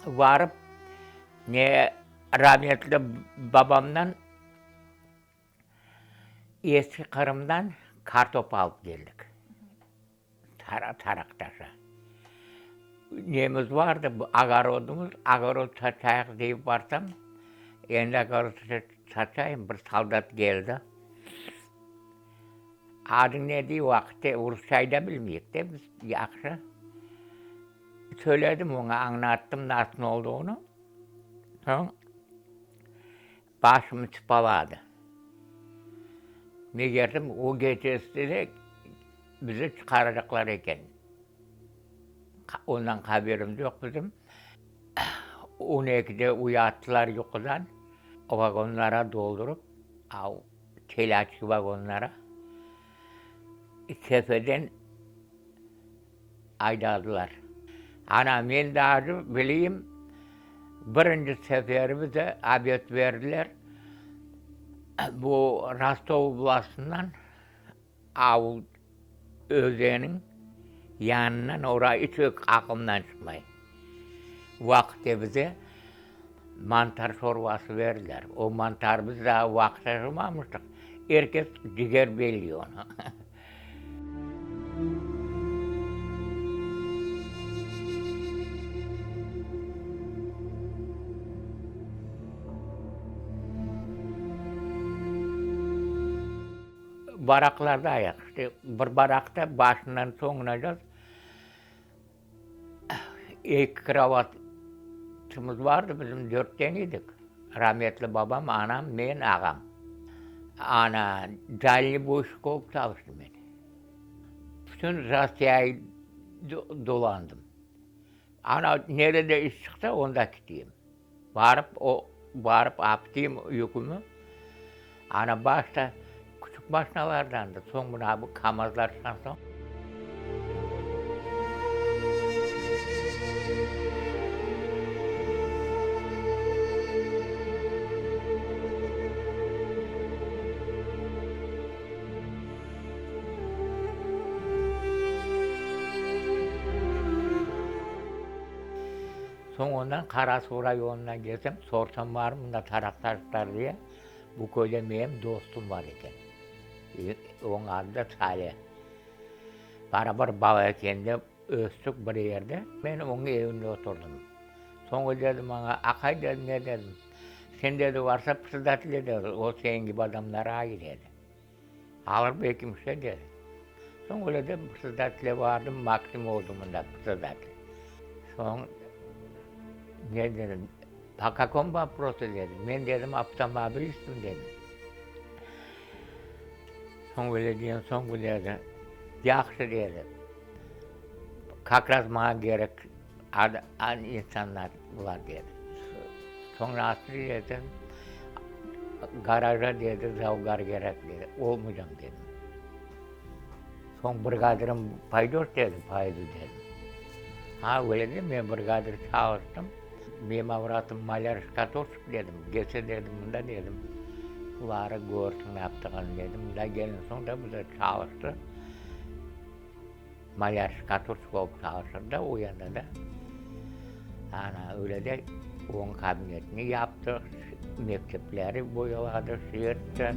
Varıp, ne, rametli babamdan Eski Qırımdan kartop alıp keldik. Taraqtaşa. Nemiz vardı, ogorodımız, ogorod saçayıq deyip barsam, endi ogorod saçayım, bir soldat keldi. Adıñ ne dey, o vaqıtte rusçayı da bilmeyik de biz yahşı. Söyledim oña, añlattım nasıl olduğını. Soñ başımı çıpaladı. Megerdim, o gecesi de bizi çıqaracaqlar eken. Ondan haberimiz yoq bizim. On ekide uyattılar yuqudan, vagonlara doldurıp, telâçki vagonlara, Kefeden aydadılar. Ana, men daa bileyim, birinci seferi bize obed berdiler, bu Rostov oblastından avul özeniñ yanından, ora iç aqlımdan çıqmay, vaqıt bize mantar şorbası berdiler. O mantar biz daa vaqıt aşamamıştıq, er kes ciger belliy onı. Baraklarda ayaq, işte bir barakta başından soñuna eki krovatımız vardı, bizim dörtten edik, rametli babam, anam, men, ağam. Ana, dalneboyşik olıp çalıştım men. Bütün Rossiyayı dolandım. Ana, nerede iş çıqsa, onda kiteyim. Barıp, o, barıp apteyim yükümi. Ana, başta küçük maşinalardandı, soñ mına bu KAMAZlar çıqqan soñ. Soñ ondan Qarasuv rayonına kelsem, sorsam barmı mında taraqtaşlar diye, bu köyde menim dostum bar eken. Onıñ adı da Sale. Barabar bala ekende östük bir yerde. Men onıñ evinde oturdım. Soñ o dedi maña, Aqay, dedi, ne dedim, sen, dedi, varsa predsedatelge dedi, o seniñ kibi adamlar ayı, dedi. Alır belki bir şey dedi. Soñ öyle de predsedatelge bardım, Maksim oldu mında predsedatel. Soñ ne dedim, po kakomu voprosu dedi. Men dedim, avtomobilistim dedim. Soñ öyle degen soñ bu dedi, yahşı dedi, kak raz maña kerek insanlar bular dedi. Soñ nasıl dedim, garaja dedi, zavgar kerek dedi, olmaycam dedim. Soñ brigadirım paydoş dedi, paydı dedim. Ha, öyle de men brigadir çalıştım. Menim avratım malâr şkaturşik dedim, kelse dedim, mında dedim, buları körsin ne yaptığını dedim. Mında kelgen soñ da bu da çalıştı. Malâr şkaturşik olıp çalışır da o yanda da. Ana, öyle de onıñ kabinetini yaptıq, mektepleri boyaladı, şertti.